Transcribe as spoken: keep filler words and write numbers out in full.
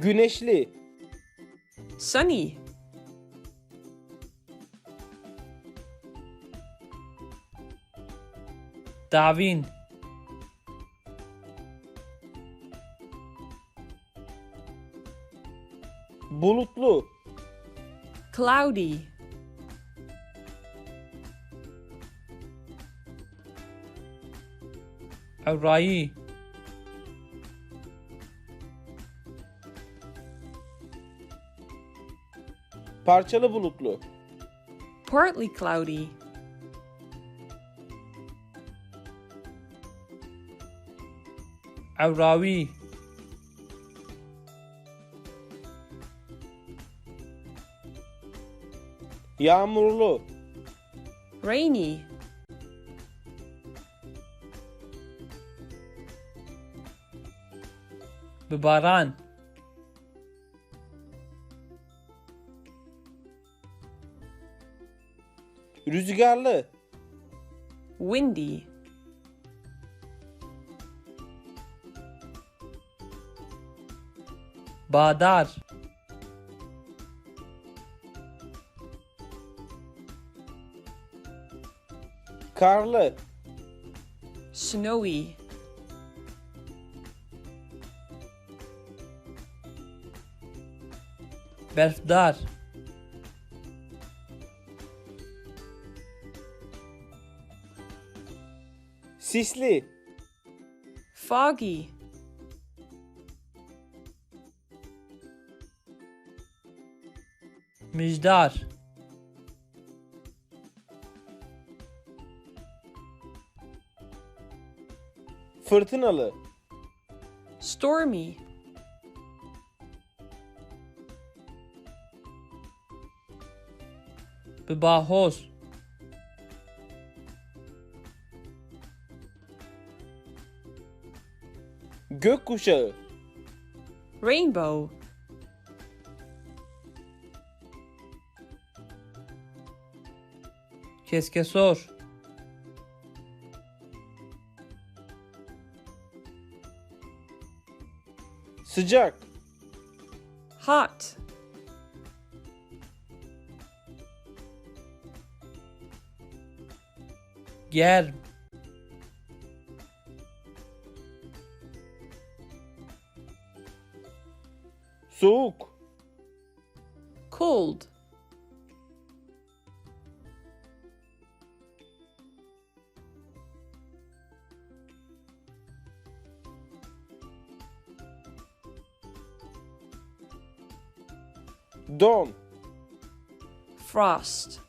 Güneşli. Sunny. Dawîn. Bulutlu. Cloudy. Ewrayî. Parçalı bulutlu. Partly cloudy. Ewrawî. Yağmurlu. Rainy. Bi baran. Rüzgarlı. Windy. Badar. Karlı. Snowy. Berfdar. Sisli. Foggy. Mijdar. Fırtınalı. Stormy. Bi bahoz. Gökkuşağı. Rainbow. Keskesor. Sıcak. Hot. Germ. Soğuk. Cold. Don. Frost.